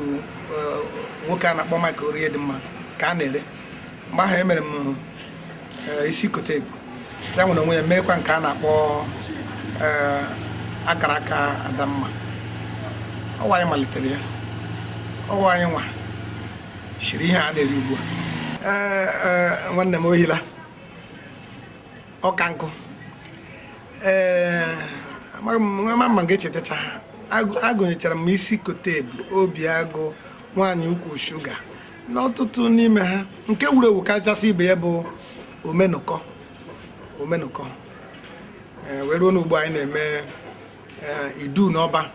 nwoke a na-akpọ Mike Oriedimma ka a na-ere. Mgbe ahụ emere m isi kote ebu, ya nwere onwe ya meekwa nke a na-akpọ akara aka Adamma. Ọwa anyị malitere ya, ọwa anyị nwa shiri ihe a na-eri ugbu a. Ee, nwanne m ohila ọka nkụ. Ee, amaghị m ma ga-echetacha ha. Agụnyechara m isi kote ebu, obi agụ, nwaanyị ukwu shuga na ọtụtụ n'ime ha. Nke wuru ewu kachasị ibe ya bụ omenụkọ. Omenụkọ wee ruo n'ugbo anyị na-eme idu n'ọba,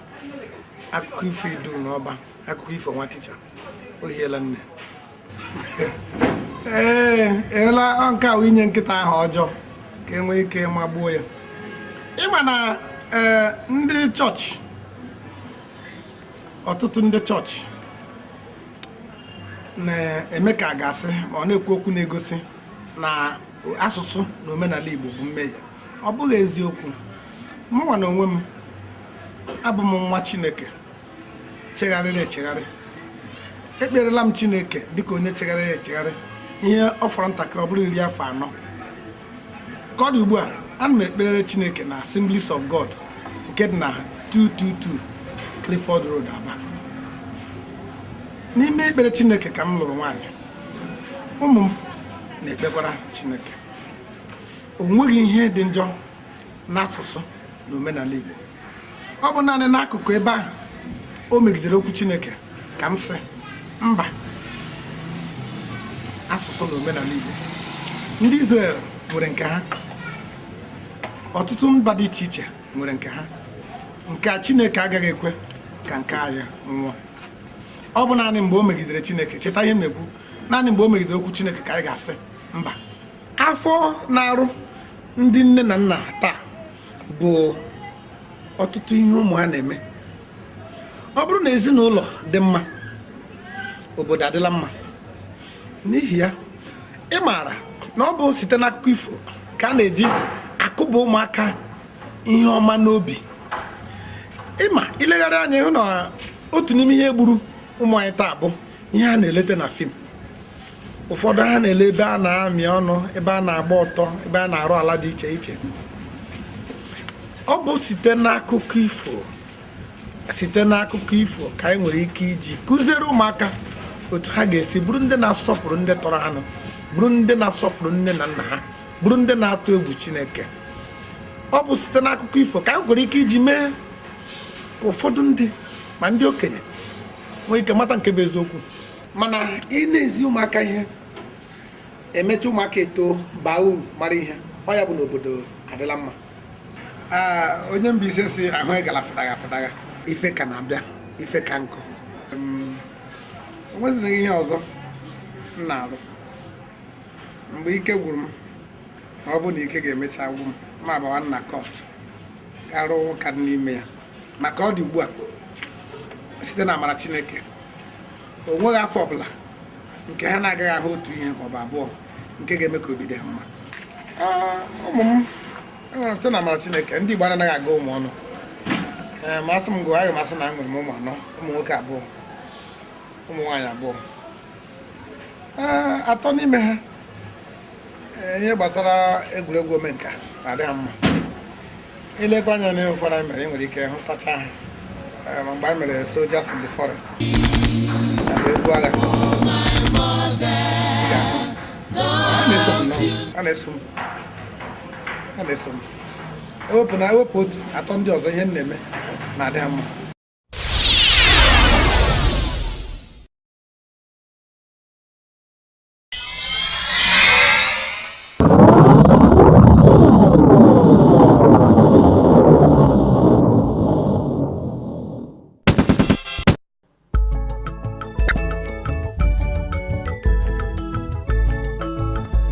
akụkọ ifo idu n'ọba, akụkọ ifo nwa ticha o hiela nne. Ee, eela nke ahụ inye nkịta ahụ ọjọọ ka e nwee ike magbuo ya. Ịma na ndị chọọchị, ọtụtụ ndị chọọchị na-eme ka a ga-asị ma ọ na-ekwu okwu na-egosi na asụsụ na omenala Igbo bụ mmehie. Ọ bụghị eziokwu. Mụnwa na onwe m abụ m nwa Chineke chegharịrị echegharị. Ekperela m Chineke dịka onye chegharịrị echegharị ihe ọ fọrọ ntakịrị ọ bụrụ 40 afọ. Ka ọ dị ugbu a, ana m ekpere Chineke na Assemblies of God nke dị na 222 Clifford Road, Aba. N'ime ekpere Chineke ka m lụrụ nwaanyị, ụmụ m na-ekpekwara Chineke. O nweghị ihe dị njọ n'asụsụ na omenala Igbo. Ọ bụ naanị n'akụkụ ebe ahụ o megidere okwu Chineke ka m sị mba, asụsụ na omenala Igbo. Ndị Israel nwere nke ha, ọtụtụ mba dị iche iche nwere nke ha. Nke a Chineke agaghị ekwe ka nke anyị nwụọ. Ọ bụ naanị mgbe o megidere Chineke, cheta ihe m na-ekwu, naanị mgbe o megidere okwu Chineke ka anyị ga-asị mba, Afọ na-arụ ndị nne na nna taa bụ ọtụtụ ihe ụmụ ha na-eme. Ọ bụrụ na ezinụlọ dị mma, obodo adịla mma. N'ihi ya, ị maara na ọ bụ site n'akụkọ ifo ka a na-eji akụba ụmụaka ihe ọma n'obi. Ịma ilegharị anya ịhụ na otu n'ime ihe gburu ụmụ anyị taa bụ ihe a na-elete na fim. Ụfọdụ ha na-ele ebe a na-amị ọnụ, ebe a na-agba ọtọ, ebe a na-arụ ala dị iche iche. Ọ bụ site n'akụkọ ifo, site n'akụkọ ifo ka anyị nwere ike iji kụziere ụmụaka otu ha ga-esi bụrụ ndị na-asọpụrụ ndị tọrọ ha nụ, bụrụ ndị na-asọpụrụ nne na nna ha, bụrụ ndị na-atụ egwu Chineke. Ọ bụ site n'akụkọ ifo ka anyị nwere ike iji mee ka ụfọdụ ndị ma ndị okenye nwee ike mata nke bụ eziokwu. Mana ị na-ezi ụmụaka ihe, emecha ụmụaka eto baa uru, mara ihe, ọ ya bụ na obodo adịla mma. Onye Mbaise si ahụ ịgala fụdaga fụdaga, ife ka na-abịa, ife ka nkụ. O nwezighị ihe ọzọ m na-arụ. Mgbe ike gwụrụ m, ma ọ bụ na ike ga-emecha gwụ m, ma abawa nna kọt gaa rụọ ụka dị n'ime ya. Maka ọ dị ugbu a, site na amara Chineke, o nweghị afọ ọbụla nke ha na-agaghị ahụ otu ihe maọbụ abụọ nke ga-eme ka obi dị ha mma. Ụmụ m, site na amara Chineke, ndị Igbo anaghị aga ụmụ ọnụ. Ee, ma asị m gụọ, aga m asị na enwere m ụmụ anọ, ụmụ nwoke abụọ, ụmụ nwaanyị abụọ. Ee, atọ n'ime ha, ihe gbasara egwuregwu omenka na-adị ha mma. Ilekwa anya n'ihe ụfọdụ anyị mere, ị nwere ike hụtacha ha. Ma mgbe anyị mere Soldiers in the Forest, ya bụ egwu agha, a na-eso m, a na-eso m. Ewepụ na ewepụ otu atọ ndị ọzọ, ihe m na-eme na-adị ha mma.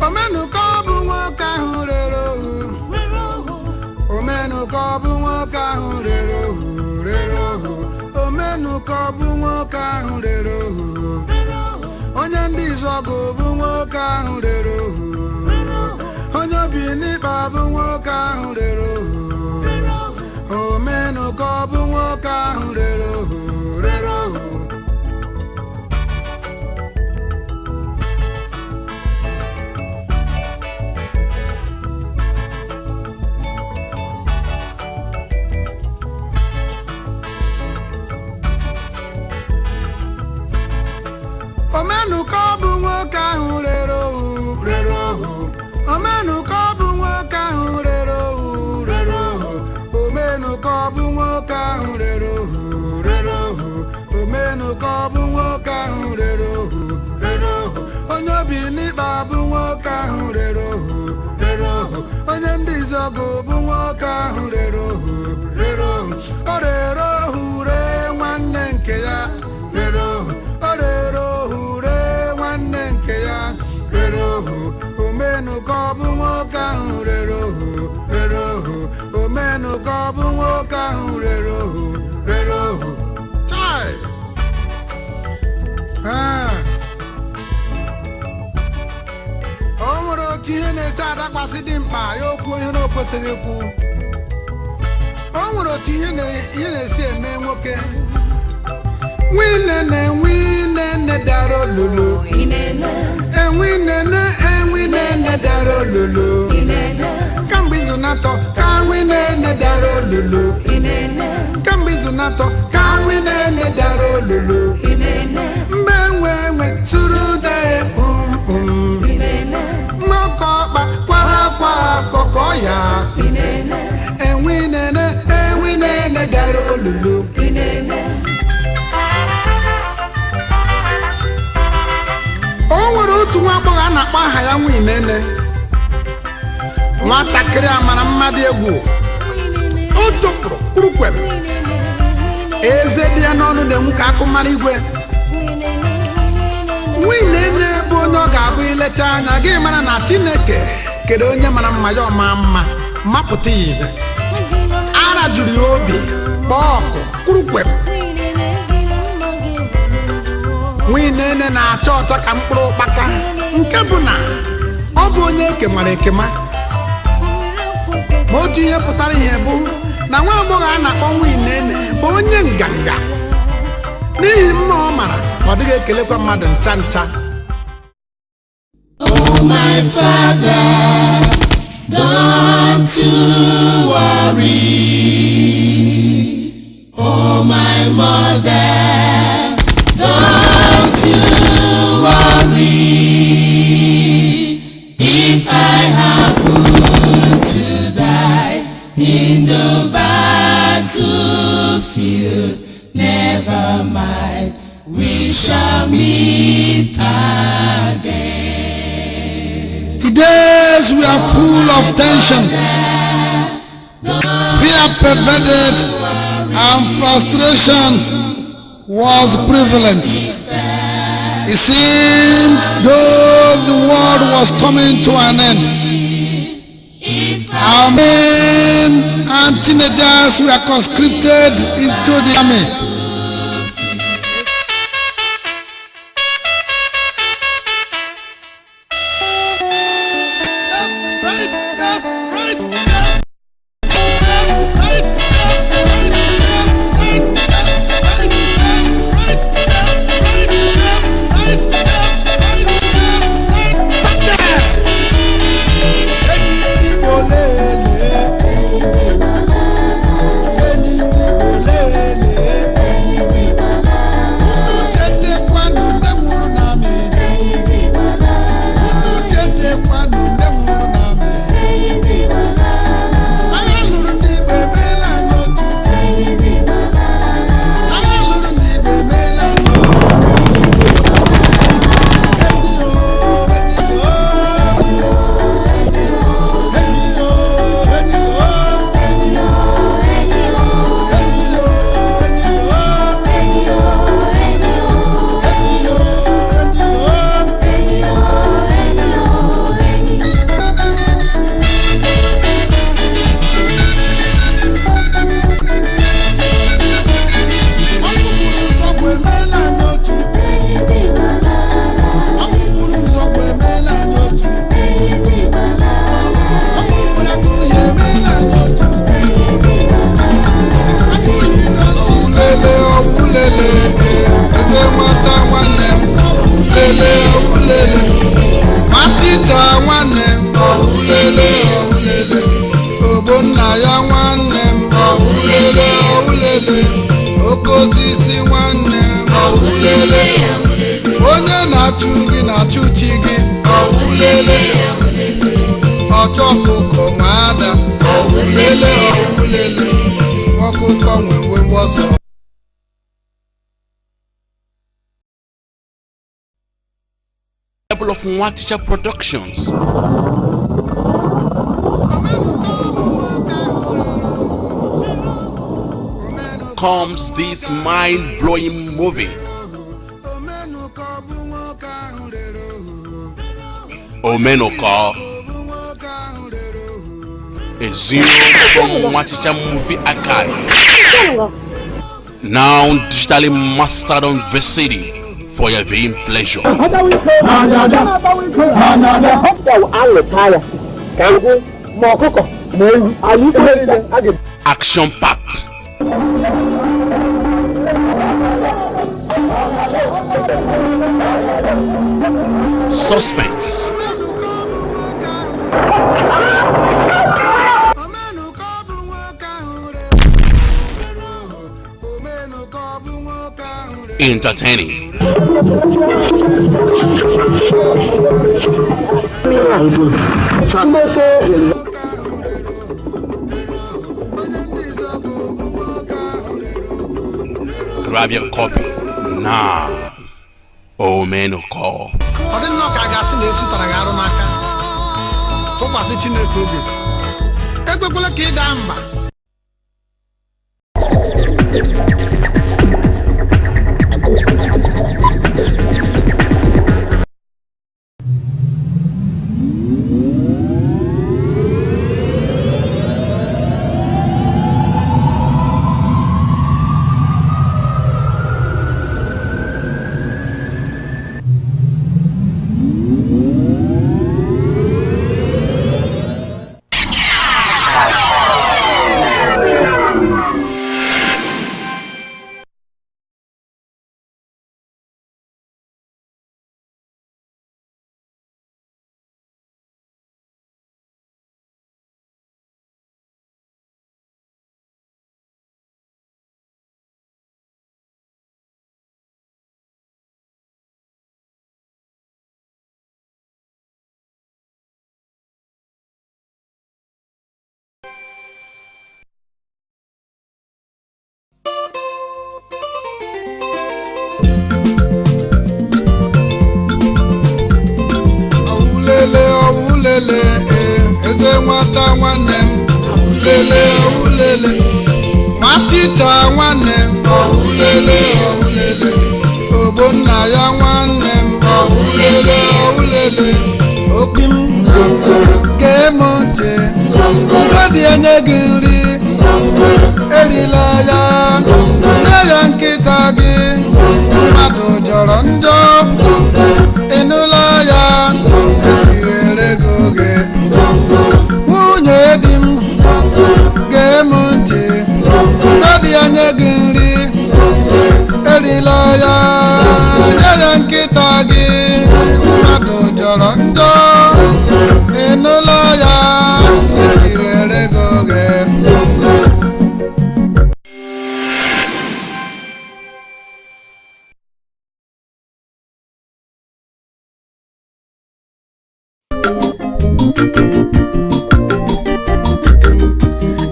Omenụkọ bụ nwoke ahụ rere ohu. Omenụkọ bụ nwoke ahụ rere ohu, rere ohu. Omenụkọ bụ nwoke ahụ rere ohu. Onye ndị Izuogu bụ nwoke ahụ rere ohu. Onye obi n'ịkpa bụ nwoke ahụ rere ohu. Omenụkọ bụ nwoke ahụ rere ohu, rere ohu. Omenụkọ bụ nwoke ahụ rere ohu, rere ohu. Omenụkọ bụ nwoke ahụ rere ohu, rere ohu. Omenụkọ bụ nwoke ahụ rere ohu, rere ohu. Omenụkọ bụ nwoke ahụ rere ohu, rere ohu. Onye obi n'ịkpa bụ nwoke ahụ rere ohu, rere ohu. Onye ndị Izuogu bụ nwoke ahụ rere ohu, rere ohu. O rere ohu ree nwanne nke ya, rere ohu. O rere ohu ree nwanne nke ya, rere ohu. Omenụkọ bụ nwoke ahụ rere ohu, rere ohu. Omenụkọ bụ nwoke ahụ rere ohu, rere ohu. Chai! O nwere otu ihe na-esi adakwasị dị mkpa ya okwu ihe na-ekwesịghị ikwu. O nwere otu ihe na-esi eme nwoke. Nwinene nwinene dara olulu. Enwinene enwinene dara olulu. Kamgbe izu na-atọ ka nwinene dara olulu. Kamgbe izu na-atọ ka nwinene dara olulu. Mgbe enwe enwe suru dee kpum kpum. Mgbọkọ ọkpa kwara akwa akọkọ ya. Enwinene enwinene dara olulu. O nwere otu nwa agbọghọ a na-akpọ aha ya Nwinene. Nwatakịrị a mara mmadụ egwu. O topụrụ kpurukwem. Eze dị ya n'ọnụ na-enwu ka akụ mara igwe. Nwunye bụ onye ọ ga-abụ ileta anya gị mara na Chineke kedu onye mara mma ya ọma mma mapụta ya ihe. Ara juru ya obi kpọọ ọkụ kwurukwem. Nwunye na-acha ọcha ka mkpụrụ ụkpaka, nke bụ na ọ bụ onye ekemara ekema. Ma otu ihe pụtara ihe bụ na nwa agbọghọ a na-akpọ Nwunye bụ onye nganga. N'ihi mma ọ mara, ọ dịghị ekelekwa mmadụ ncha ncha. Oh my father, don't you worry. Oh my mother, don't you worry. If I happen to die in the battlefield, never mind, we shall meet again. The days were full of tension. Fear pervaded and frustration was prevalent. It seemed though the world was coming to an end. Our men and teenagers were conscripted into the army. Onye na-achụ gị na-achụ chi gị, ọwụlele. Ọchọ ọkụkọ nwe ada, ọwụlele ọwụlele. Ọkụkọ nwe nwe ọsọ. Of Nwaticha Productions. Comes this mind-blowing movie, Omenuko, a zero from Nwaticha Movie Archive, now digitally mastered on VCD for your viewing pleasure. Action packed. Suspense. Entertaining. Grab your copy now. Omenuko. Ọ dị nnọọ ka a ga-asị na esutara gị arụ n'aka. Tụkwasị Chineke obi. Ekwekwala ka ị daa mba.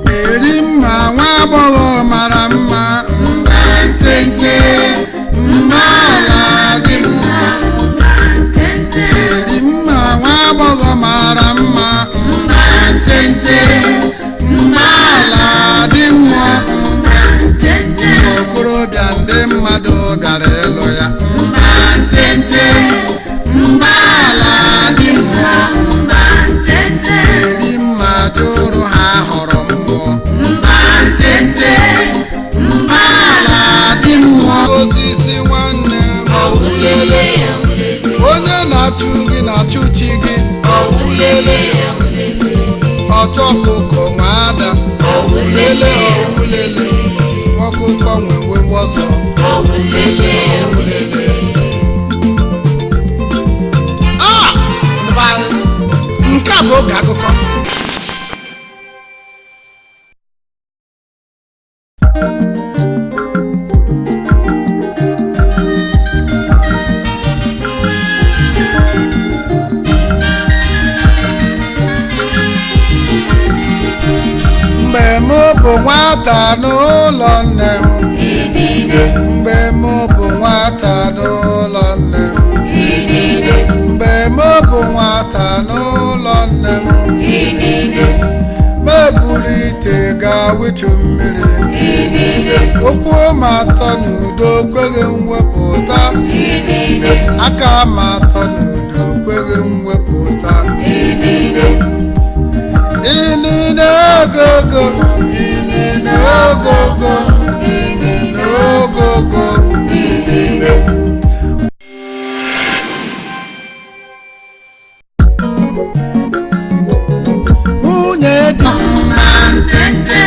Erimma nwa agbọghọ mara mma mba ntente mma ala dị mma. Erimma nwa agbọghọ mara mma mba ntente mma ala dị mma. Okorobịa ndị mmadụ bịara ịlụ ya mba ntente mba ala dị mma. Erimma jụrụ ha họrọ mmụọ mba ntente mba ala dị mmụọ. Osisi nwanne m ọwụlele, onye na-achụ gị na-achụ chi gị ọwụlele, ọchọ ọkụkọ nwe ada ọwụlele ọwụlele, ọkụkọ nwewe ọsọ ọwụlele ọwụlele. Ah! Nke a bụ oge akụkọ. Mgbe m bụ nwata n'ụlọ nne m, mgbe m bụ nwata n'ụlọ nne m, mgbe m bụ nwata n'ụlọ nne m, m eburu ite gaa wịchụ mmiri, ụkwụ m atọ n'udo kweghị m wepụta, aka m atọ n'udo kweghị m wepụta. Inine ogogo, inine ogogo, inine ogogo, inine. Nwunye dị mma ntente.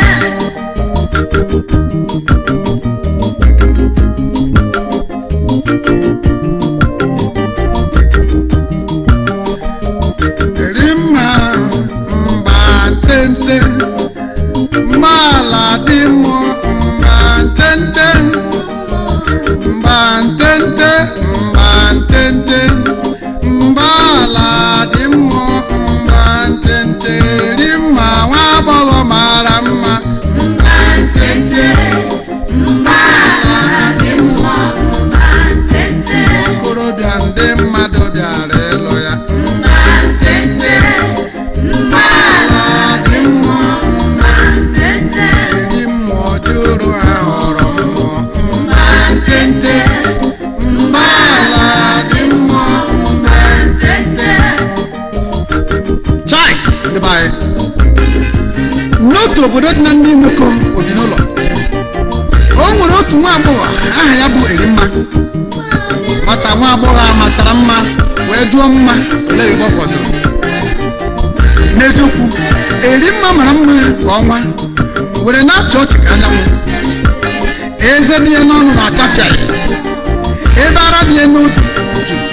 Erimma mba ntente, mba ala dị mma mba ntente, mba ntente, mba ntente, mba ala dị mma mba ntente. Erimma nwa agbọghọ mara mma mba ntente, mba ala dị mma. Okorobịa ndị mmadụ bịara ịlụ ya mba ntente, mba ala dị mma. Eri mmụọ jụrụ ha họrọ mmụọ mba ntente, mba ala dị mma mba ntente. Chai, ndị be anyị. N'otu obodo dị na ndị nwoke obi n'ụlọ, o nwere otu nwa agbọghọ aha ya bụ Erimma. Nwata nwa agbọghọ a matara mma wee jụọ mma olee igbe ọ fọdụrụ. N'eziokwu, Erimma mara mma ka ọnwa were na-achị ọchị ka anyanwụ. Eze dị ya n'ọnụ na-achafịa ya, ebe ara dị ya n'obi juru.